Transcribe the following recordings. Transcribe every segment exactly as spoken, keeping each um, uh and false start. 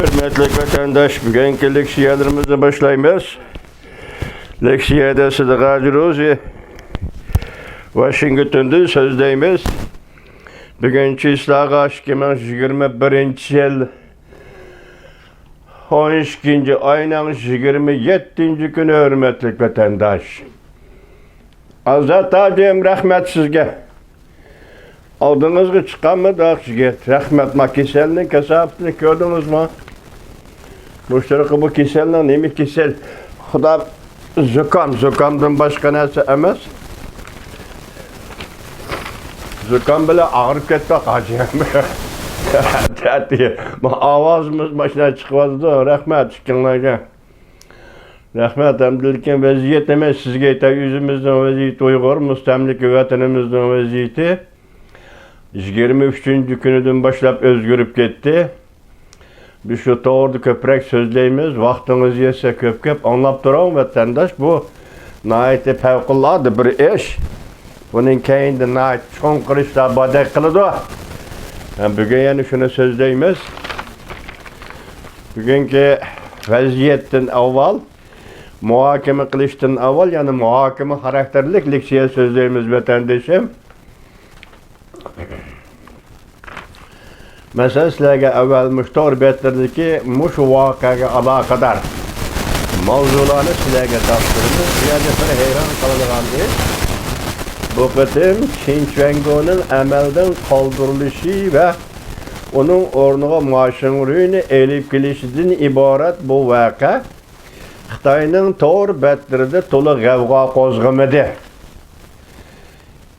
ھۆرمەتلىك ۋەتەنداش، بۈگۈنكى لېكسىيەلىرىمىزنى باشلايمىز. لېكسىيەدە سىدىق ھاجى روزى ۋاشىنگتوندىن سۆزلەيمىز. بۈگۈن چىسلاغا ئىككى مىڭ يىگىرمە بىرىنچى يىل، ئون ئىككىنچى ئاينىڭ يىگىرمە يەتتىنچى كۈنى، ھۆرمەتلىك ۋەتەنداش. ئازات ھاجىم، رەھمەت سىزگە. ئالدىڭىزغا چىققانمىدۇق يىگىت؟ رەھمەت. ما كېسەلنىڭ كاساپىتىنى كۆردىڭىزمۇ؟ مۇشۇ بۇ كېسەلنىڭ نېمە كېسەل؟ خۇدا، زۇكام، زۇكامدىن باشقا نەرسە ئەمەس. زۇكام بىلەن ئاغرىپ كەتتۇق ھاجىم. ما ئاۋازىمىز ماشۇنداق چىقىۋاتىدۇ. رەھمەت ئىككىڭلارغا. رەھمەت. ھەمدىلىكىن ۋەزىيەت ئەمەس، سىزگە ئېيتاي، ئۆزىمىزنىڭ ۋەزىيىتى، ئۇيغۇر مۇستەملىكە ۋەتىنىمىزنىڭ ۋەزىيىتى يىگىرمە ئۈچىنچى كۈنىدىن باشلاپ ئۆزگىرىپ كەتتى. بىز شۇ توغرىدا كۆپرەك سۆزلەيمىز. ۋاقتىڭىز يەتسە كۆپ-كۆپ ئاڭلاپ تۇرۇڭ، ۋەتەنداش. بۇ ناھايىتى پەۋقۇلئاددە بىر ئىش. بۇنىڭ كەينىدە ناھايىتى چوڭقۇر ئىشلار باردەك قىلىدۇ. ھە، بۈگۈن يەنە شۇنى سۆزلەيمىز. بۈگۈنكى ۋەزىيەتتىن ئاۋۋال، مۇھاكىمە قىلىشتىن ئاۋۋال يەنە مۇھاكىمە خاراكتېرلىك لېكسىيە سۆزلەيمىز، ۋەتەندىشىم. مەسىلەن، سىلەرگە ئەۋۋەل مۇشۇ تور بەتلىرىدىكى مۇشۇ ۋەقەگە ئالاقىدار ماۋزۇلارنى سىلەرگە تاپشۇرىمىز. بۇ يەردە بىر ھەيران قالىدىغان ئىش، بۇ قېتىم چىن چۈەنگونىڭ ئەمەلدىن قالدۇرۇلۇشى ۋە ئۇنىڭ ئورنىغا ما شىڭرۇينى ئېلىپ كېلىشىدىن ئىبارەت بۇ ۋەقە خىتاينىڭ تور بەتلىرىدە تولا غەۋغا قوزغىمىدى.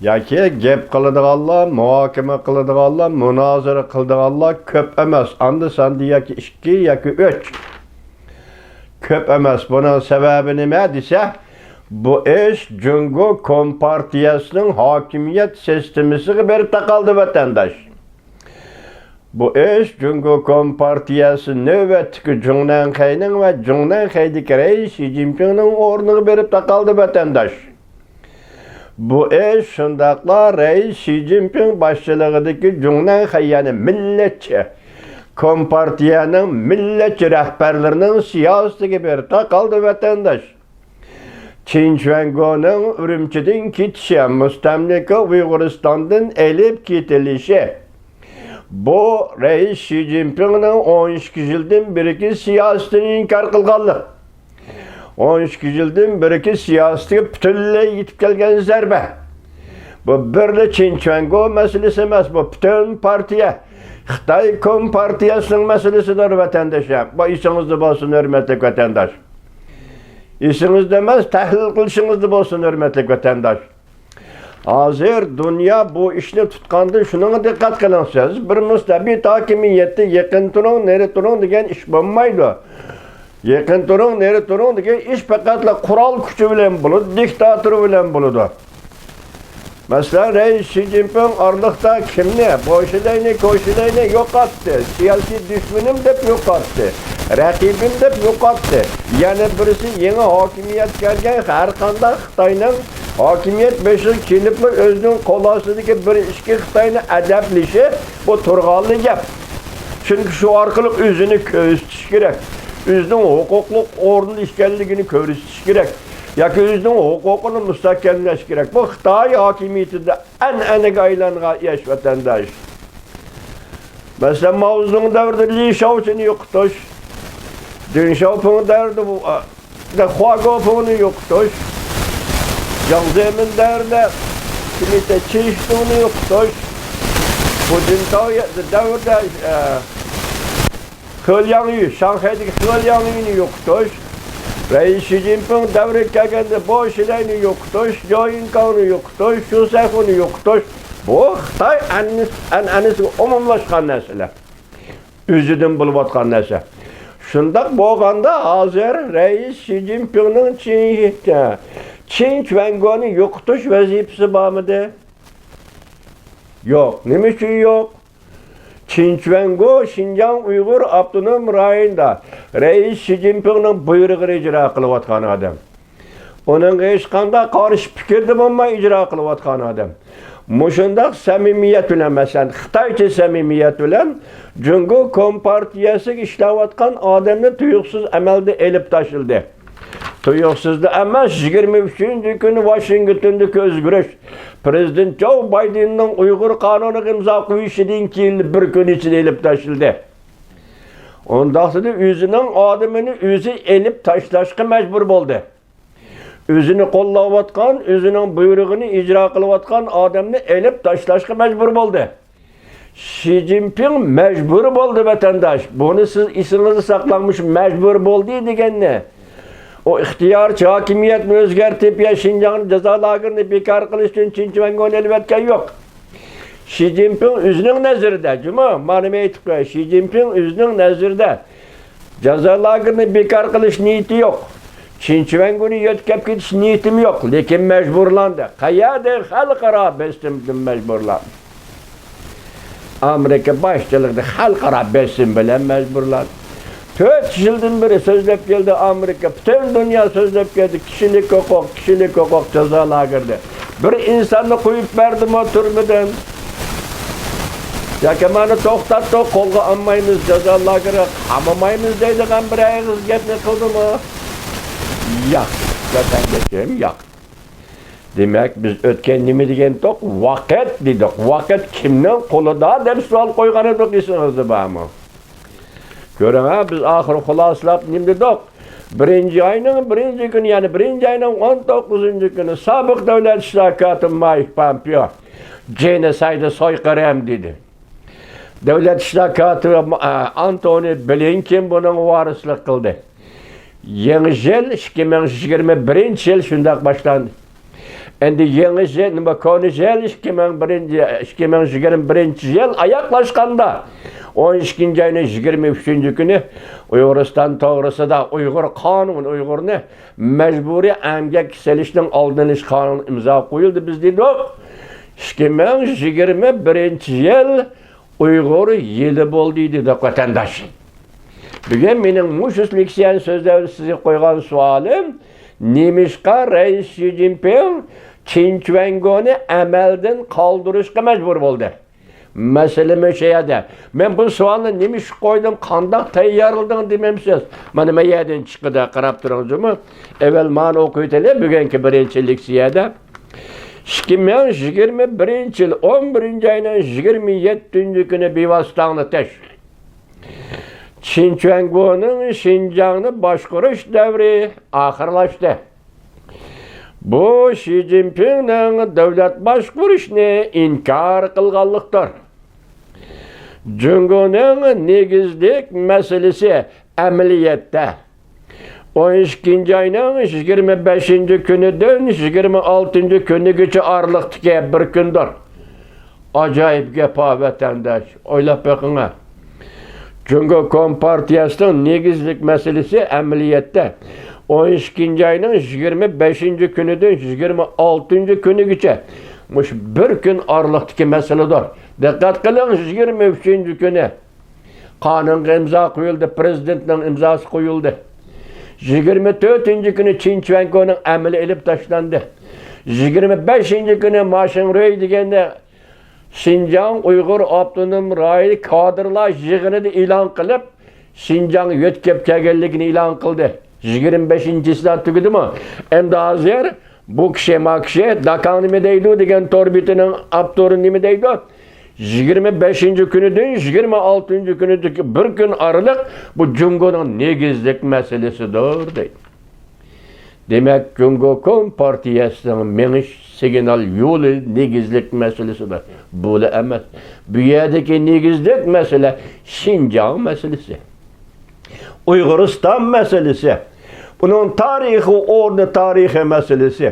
ياكى گەپ قىلىدىغانلار، مۇھاكىمە قىلىدىغانلار، مۇنازىرە قىلىدىغانلار كۆپ ئەمەس. ئاندا-ساندا ياكى ئىككى، ياكى ئۈچ. كۆپ ئەمەس. بۇنىڭ سەۋەبى نېمە دېسە، بۇ ئىش جۇڭگو كومپارتىيەسىنىڭ ھاكىمىيەت سىستېمىسىغا بېرىپ تاقالدى، ۋەتەنداش. بۇ ئىش جۇڭگو كومپارتىيەسى نۆۋەتتىكى جۇڭنەنخەينىڭ ۋە جۇڭنەنخەيدىكى رەئىس شى جىنپىڭنىڭ ئورنىغا بېرىپ تاقالدى، ۋەتەنداش. بۇ ئىش شۇنداقلا رەئىس شى جىنپىڭ باشچىلىقىدىكى جۇڭنەنخەي، يەنى مىللەتچى كومپارتىيەنىڭ مىللەتچى رەھبەرلىرىنىڭ سىياسىتىگە بېرىپ تاقالدى، ۋەتەنداش. چىن چۈەنگونىڭ ئۈرۈمچىدىن كېتىشى، مۇستەملىكە ئۇيغۇرىستاندىن ئېلىپ كېتىلىشى، بۇ رەئىس شى جىنپىڭنىڭ ئون ئىككى يىلدىن بېرىكى سىياسىتىنى ئىنكار قىلغانلىق. ئون ئىككى يىلدىن بېرىكى سىياسىتىگە پۈتۈنلەي يېتىپ كەلگەن زەربە. بۇ بىرلا چىن چۈەنگو مەسىلىسى ئەمەس، بۇ پۈتۈن پارتىيە، خىتاي كومپارتىيەسىنىڭ مەسىلىسىدۇر، ۋەتەنداشلار. بۇ ئېسىڭىزدە بولسۇن، ھۆرمەتلىك ۋەتەنداش. ئېسىڭىزدە ئەمەس، تەھلىل قىلىشىڭىزدا بولسۇن، ھۆرمەتلىك ۋەتەنداش. ھازىر دۇنيا بۇ ئىشنى تۇتقاندا، شۇنىڭغا دىققەت قىلىڭ سىز. بىر مۇستەبىت ھاكىمىيەتتە يېقىن تۇرۇڭ، نېرى تۇرۇڭ دېگەن ئىش بولمايدۇ. يېقىن تۇرۇڭ، نېرى تۇرۇڭ دېگەن ئىش پەقەتلا قورال كۈچى بىلەن بولىدۇ، دىكتاتور بىلەن بولىدۇ. مەسىلەن، رەئىس شى جىنپىڭ ئارىلىقتا كىمنى، بوشىلەينى، كوشىلەينى يوقاتتى، سىياسىي دۈشمىنىم دەپ يوقاتتى، رەقىبىم دەپ يوقاتتى. يەنە بىرسى يېڭى ھاكىمىيەتكە كەلگەن، ھەر قانداق خىتاينىڭ ھاكىمىيەت بېشىغا كېلىپلا ئۆزىنىڭ قول ئاستىدىكى بىر ئىككى خىتاينى ئەدەپلىشى، بۇ تۇرغانلا گەپ. چۈنكى شۇ ئارقىلىق ئۆزىنى كۆرسىتىش كېرەك، ئۆزىنىڭ ھوقۇقلۇق ئورنىدا ئىكەنلىكىنى كۆرسىتىش كېرەك، ياكى ئۆزىنىڭ ھوقۇقىنى مۇستەھكەملەش كېرەك. بۇ خىتاي ھاكىمىيىتىدە ئەنئەنىگە ئايلانغان ئىش، ۋەتەنداش. مەسىلەن، ماۋزېدۇڭ دەۋرىدە لى شياۋچىنى يوقىتىش، دېڭ شياۋپىڭ دەۋرىدە بۇ، ئە، خۇا گوپىڭنى يوقىتىش، جياڭ زېمىن دەۋرىدە كىمىتە چى شىتۇڭنى يوقىتىش، خۇ جىنتاۋ دەۋرىدە، ئە، خېلياڭيۈ، شاڭخەيدىكى خېلياڭيۈنى يوقىتىش، رەئىس شى جىنپىڭ دەۋرىگە كەلگەندە بوشىلەينى يوقىتىش، جياۋ يىنكاۋنى يوقىتىش، شۇ سەيخۇنى يوقىتىش، بۇ خىتاي ئەنئەنىسىگە ئومۇملاشقان نەرسىلەر. ئۆزىدىن بولۇۋاتقان نەرسە. شۇنداق بولغاندا، ھازىر رەئىس شى جىنپىڭنىڭ چىن، چىن چۈەنگونى يوقىتىش ۋەزىپىسى بارمىدى؟ يوق. نېمە ئۈچۈن يوق؟ چىن چۈەنگو شىنجاڭ ئۇيغۇر ئاپتونوم رايونىدا رەئىس شى جىنپىڭنىڭ بۇيرۇقىنى ئىجرا قىلىۋاتقان ئادەم. ئۇنىڭغا ھېچقانداق قارشى پىكىردە بولماي ئىجرا قىلىۋاتقان ئادەم. مۇشۇنداق سەمىمىيەت بىلەن، مەسىلەن، خىتايچە سەمىمىيەت بىلەن جۇڭگو كومپارتىيەسىگە ئىشلەۋاتقان ئادەمنى تۇيۇقسىز ئەمەلدىن ئېلىپ تاشلىدى. تۇيۇقسىزدا ئەمەس، يىگىرمە ئۈچىنچى كۈنى ۋاشىنگتوندىكى ئۆزگىرىش، پىرېزىدېنت جو بايدېننىڭ ئۇيغۇر قانۇنىغا ئىمزا قويۇشىدىن كېيىن بىر كۈن ئىچىدە ئېلىپ تاشلىدى. ئۇنداقتا ئۆزىنىڭ ئادىمىنى ئۆزى ئېلىپ تاشلاشقا مەجبۇر بولدى. ئۆزىنى قوللاۋاتقان، ئۆزىنىڭ بۇيرۇقىنى ئىجرا قىلىۋاتقان ئادەمنى ئېلىپ تاشلاشقا مەجبۇر بولدى. شى جىنپىڭ مەجبۇر بولدى، ۋەتەنداش. بۇنى سىز ئېسىڭىزدە ساقلاڭ، مۇشۇ مەجبۇر بولدى دېگەننى. ئۇ ئىختىيارچى ھاكىمىيەتنى ئۆزگەرتىپ يا شىنجاڭنى جازا لاگېرىنى بىكار قىلىش ئۈچۈن چىن چۈەنگونى ئېلىۋەتكەن يوق. شى جىنپىڭ ئۆزىنىڭ نەزىرىدە، جۇمۇ، مانا مەن ئېيتىپ قوياي، شى جىنپىڭ ئۆزىنىڭ نەزىرىدە جازا لاگېرىنى بىكار قىلىش نىيىتى يوق. چىن چۈەنگونى يۆتكەپ كېتىش نىيىتىمۇ يوق، لېكىن مەجبۇرلاندى. قەيەردە خەلقئارا بېسىمدىن مەجبۇرلاندى. ئامېرىكا باشچىلىقىدا خەلقئارا بېسىم بىلەن مەجبۇرلاندى. تۆت يىلدىن بېرى سۆزلەپ كەلدى ئامېرىكا، پۈتۈن دۇنيا سۆزلەپ كەلدى، كىشىلىك ھوقۇق، كىشىلىك ھوقۇق، جازا لاگېرىدا. بىر ئىنساننى قويۇپ بەردىمۇ تۈرمىدىن؟ ياكى مانا توختاتتۇق، قولغا ئالمايمىز، جازا لاگېرىغا قامىمايمىز دەيدىغان بىر ئېغىز گەپنى قىلدىمۇ؟ ياق، ۋەتەندىشىم، ياق. دېمەك، بىز ئۆتكەن نېمە دېگەنتۇق؟ ۋاقىت دېدۇق. ۋاقىت كىمنىڭ قولىدا دەپ سوئال قويغان ئىدۇق، ئېسىڭىزدە بارمۇ؟ كۆرۈڭ ھە، بىز ئاخىر خۇلاسىلاپ نېمە دېدۇق؟ بىرىنچى ئاينىڭ بىرىنچى كۈنى، يەنى بىرىنچى ئاينىڭ ئون توققۇزىنچى كۈنى سابىق دۆلەت ئىشلار كاتىپى مايك پامپېئو جېنوسايد، سويقىرىم دېدى. دۆلەت ئىشلار كاتىپى، ئە، ئانتونى بلىنكېن بۇنىڭغا ۋارىسلىق قىلدى. يېڭى يىل ئىككى مىڭ يىگىرمە بىرىنچى يىل شۇنداق باشلاندى. ئەمدى يېڭى يىل، نېمە، كونا يىل، ئىككى مىڭ بىرىنچى، ئىككى مىڭ يىگىرمە بىرىنچى يىل ئاياغلاشقاندا، ئون ئىككىنچى ئاينىڭ يىگىرمە ئۈچىنچى كۈنى ئۇيغۇرىستان توغرىسىدا، ئۇيغۇر قانۇن، ئۇيغۇرنى مەجبۇرىي ئەمگەككە سېلىشنىڭ ئالدىنى ئېلىش قانۇنى ئىمزا قويۇلدى، بىز دېدۇق. ئىككى مىڭ يىگىرمە بىرىنچى يىل ئۇيغۇر يىلى بولدى دېدۇق، ۋەتەنداش. بۈگۈن مېنىڭ مۇشۇ لېكسىيەنى سۆزلەپ سىزگە قويغان سوئالىم، نېمىشقا رەئىس شى جىنپىڭ چىن چۈەنگونى ئەمەلدىن قالدۇرۇشقا مەجبۇر بولدى؟ مەسىلە مۇشۇ يەردە. مەن بۇ سوئالنى نېمە ئۈچۈن قويدۇم، قانداق تەييارلىدىڭ دېمەمسىز. مانا مەن يەردىن چىققىدە قاراپ تۇرۇڭ جۇمۇ. ئەۋەل مانا ئوقۇۋېتەيلى، بۈگۈنكى بىرىنچى لېكسىيەدە. ئىككى مىڭ يىگىرمە بىرىنچى يىل ئون بىرىنچى ئاينىڭ يىگىرمە يەتتىنچى كۈنى بىۋاسىتە ئاڭلىتىش. چىن چۈەنگونىڭ شىنجاڭنى باشقۇرۇش دەۋرى ئاخىرلاشتى. بۇ شى جىنپىڭنىڭ دۆلەت باشقۇرۇشنى ئىنكار قىلغانلىقتۇر. جۇڭگونىڭ نېگىزلىك مەسىلىسى ئەمەلىيەتتە ئون ئىككىنچى ئاينىڭ يىگىرمە بەشىنچى كۈنىدىن يىگىرمە ئالتىنچى كۈنىگىچە ئارىلىقتىكى بىر كۈندۇر. ئاجايىپ گەپ ھا، ۋەتەنداش، ئويلاپ بېقىڭا. جۇڭگو كومپارتىيەسىنىڭ نېگىزلىك مەسىلىسى ئەمەلىيەتتە ئون ئىككىنچى ئاينىڭ يىگىرمە بەشىنچى كۈنىدىن يىگىرمە ئالتىنچى كۈنىگىچە مۇشۇ بىر كۈن ئارىلىقتىكى مەسىلىدۇر. دىققەت قىلىڭ، يىگىرمە ئۈچىنچى كۈنى قانۇنغا ئىمزا قويۇلدى، پىرېزىدېنتنىڭ ئىمزاسى قويۇلدى. يىگىرمە تۆتىنچى كۈنى چىن چۈەنگونىڭ ئەمىلى ئېلىپ تاشلاندى. يىگىرمە بەشىنچى كۈنى ما شىڭرۇي دېگەندە شىنجاڭ ئۇيغۇر ئاپتونوم رايونى كادىرلار يىغىنىدا ئېلان قىلىپ، شىنجاڭ يۆتكەپ كەلگەنلىكىنى ئېلان قىلدى. يىگىرمە بەشىنچىسىدە تۈگىدىمۇ؟ ئەمدى ھازىر بۇ كىشى، ما كىشى، داكاڭ نېمە دەيدۇ دېگەن تور بېتىنىڭ ئاپتورى نېمە دەيدۇ؟ يىگىرمە بەشىنچى كۈنىدىن يىگىرمە ئالتىنچى كۈنىدىكى بىر كۈن ئارىلىق بۇ جۇڭگونىڭ نېگىزلىك مەسىلىسىدۇر دەيدۇ. دېمەك، جۇڭگو كومپارتىيەسىنىڭ مېڭىش سىگنال يولى نېگىزلىك مەسىلىسىدۇر. بۇلا ئەمەس. بۇ يەردىكى نېگىزلىك مەسىلە شىنجاڭ مەسىلىسى. ئۇيغۇرىستان مەسىلىسى، ئۇنىڭ تارىخىي ئورنى، تارىخىي مەسىلىسى،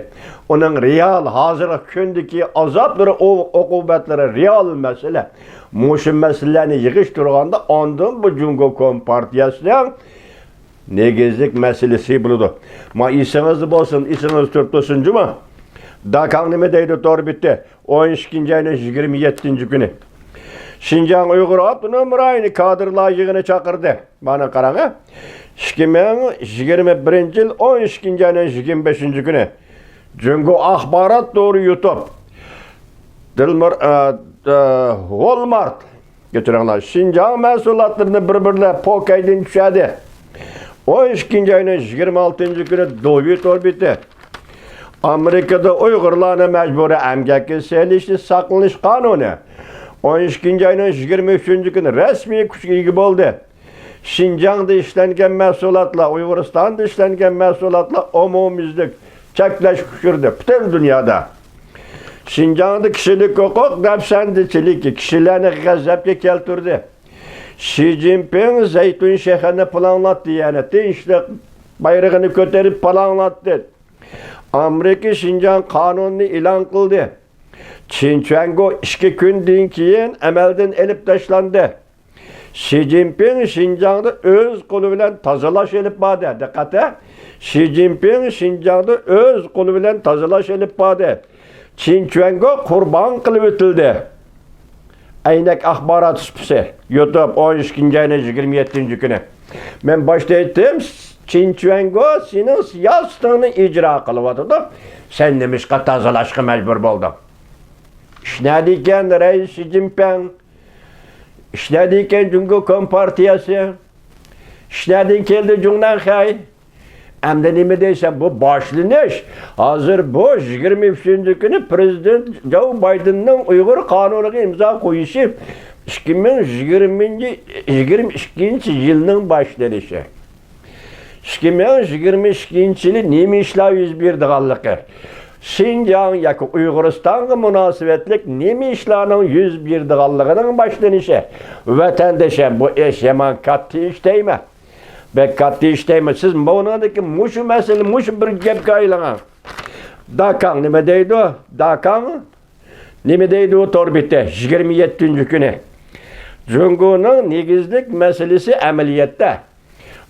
ئۇنىڭ رېئال ھازىرقى كۈندىكى ئازابلىرى، ئو-، ئوقۇبەتلىرى رېئال مەسىلە. مۇشۇ مەسىلىلەرنى يىغىشتۇرغاندا، ئاندىن بۇ جۇڭگو كومپارتىيەسىنىڭ نېگىزلىك مەسىلىسى بولىدۇ. ما ئېسىڭىزدە بولسۇن، ئېسىڭىزدە تۇرۇپ تۇرسۇن جۇمۇ. داكاڭ نېمە دەيدۇ تور بېتى؟ ئون ئىككىنچى ئاينىڭ يىگىرمە يەتتىنچى كۈنى شىنجاڭ ئۇيغۇر ئاپتونوم رايونى كادىرلار يىغىنى چاقىردى. مانا قاراڭ ھە. ئىككى مىڭ يىگىرمە بىرىنچى يىل ئون ئىككىنچى ئاينىڭ يىگىرمە بەشىنچى كۈنى جۇڭگو ئاخبارات تورى يۇتۇپ، دىلمۇر، ئە، ئە، ۋولمارت، كەچۈرۈڭلار، شىنجاڭ مەھسۇلاتلىرىنى بىر-بىرلەپ پوكەيدىن چۈشەردى. ئون ئىككىنچى ئاينىڭ يىگىرمە ئالتىنچى كۈنى دوۋى تور بېتى ئامېرىكىدا ئۇيغۇرلارنى مەجبۇرىي ئەمگەككە سېلىشنى ساقلىنىش قانۇنى ئون ئىككىنچى ئاينىڭ يىگىرمە ئۈچىنچى كۈنى رەسمىي كۈچكە ئىگە بولدى. شىنجاڭدا ئىشلەنگەن مەھسۇلاتلار، ئۇيغۇرىستاندا ئىشلەنگەن مەھسۇلاتلار ئومۇميۈزلۈك چەكلەشكە ئۇچرىدى پۈتۈن دۇنيادا. شىنجاڭدا كىشىلىك ھوقۇق دەپسەندىچىلىكى كىشىلەرنى غەزەپكە كەلتۈردى. شى جىنپىڭ زەيتۇن شېخىنى پالاڭلاتتى، يەنى تىنچلىق بايرىقىنى كۆتۈرۈپ پالاڭلاتتى. ئامېرىكا شىنجاڭ قانۇنىنى ئېلان قىلدى. چىن چۈەنگو ئىككى كۈندىن كېيىن ئەمەلدىن ئېلىپ تاشلاندى. شى جىنپىڭ شىنجاڭدا ئۆز قولى بىلەن تازىلاش ئېلىپ باردى. دىققەت ھە! شى جىنپىڭ شىنجاڭدا ئۆز قولى بىلەن تازىلاش ئېلىپ باردى. چىن چۈەنگو قۇربان قىلىۋېتىلدى. ئەينەك ئاخبارات سۇپىسى، يۇتۇب، ئون ئىككىنچى ئاينىڭ يىگىرمە يەتتىنچى كۈنى. مەن باشتا ئېيتتىم، چىن چۈەنگو، سېنىڭ سىياسىتىڭنى ئىجرا قىلىۋاتىدۇ. سەن نېمىشقا تازىلاشقا مەجبۇر بولدۇڭ؟ ئىش نەدىكەن رەئىس شى جىنپىڭ؟ ئىش نەدىكەن جۇڭگو كومپارتىيەسى؟ ئىش نەدىن كەلدى جۇڭنەنخەي؟ ئەمدى نېمە دەيسەن، بۇ باشلىنىش. ھازىر بۇ يىگىرمە ئۈچىنچى كۈنى پرېزىدېنت جو بايدېننىڭ ئۇيغۇر قانۇنىغا ئىمزا قويۇشى ئىككى مىڭ يىگىرمىنچى، يىگىرمە ئىككىنچى يىلنىڭ باشلىنىشى. ئىككى مىڭ يىگىرمە ئىككىنچى يىلى نېمە ئىشلار يۈز بېرىدىغانلىقى، شىنجاڭ ياكى ئۇيغۇرىستانغا مۇناسىۋەتلىك نېمە ئىشلارنىڭ يۈز بېرىدىغانلىقىنىڭ باشلىنىشى. ۋەتەندىشىم، بۇ ئىش يامان كاتتا ئىش دەيمەن. بەك كاتتا ئىش دەيمەن. سىز بۇنىڭدىكى مۇشۇ مەسىلە، مۇشۇ بىر گەپكە ئايلىنىڭ. داكاڭ نېمە دەيدۇ؟ داكاڭ نېمە دەيدۇ تور بېتى؟ يىگىرمە يەتتىنچى كۈنى. جۇڭگونىڭ نېگىزلىك مەسىلىسى ئەمەلىيەتتە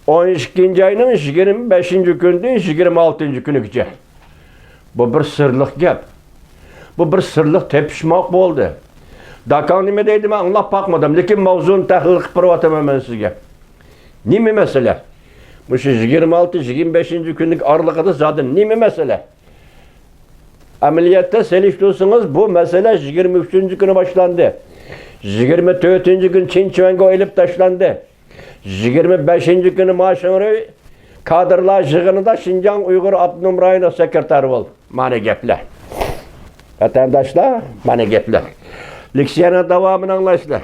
ئون ئىككىنچى ئاينىڭ يىگىرمە بەشىنچى كۈنىدىن يىگىرمە ئالتىنچى كۈنىگىچە. بۇ بىر سىرلىق گەپ. بۇ بىر سىرلىق تېپىشماق بولدى. داكاڭ نېمە دەيدۇ، مەن ئاڭلاپ باقمىدىم، لېكىن ماۋزۇنى تەھلىل قىلىپ بېرىۋاتىمەن مەن سىزگە. نېمە مەسىلە؟ مۇشۇ يىگىرمە ئالتە، يىگىرمە بەشىنچى كۈنلۈك ئارىلىقىدا زادى نېمە مەسىلە؟ ئەمەلىيەتتە سېلىشتۇرسىڭىز، بۇ مەسىلە يىگىرمە ئۈچىنچى كۈنى باشلاندى. يىگىرمە تۆتىنچى كۈنى چىن چۈەنگو ئېلىپ تاشلاندى. يىگىرمە بەشىنچى كۈنى ما شىڭرۇي كادىرلار يىغىنىدا شىنجاڭ ئۇيغۇر ئاپتونوم رايونلۇق سېكرېتارى بولدى. مانا گەپلەر. ۋەتەنداشلار، مانا گەپلەر. لېكسىيەنىڭ داۋامىنى ئاڭلايسىلەر.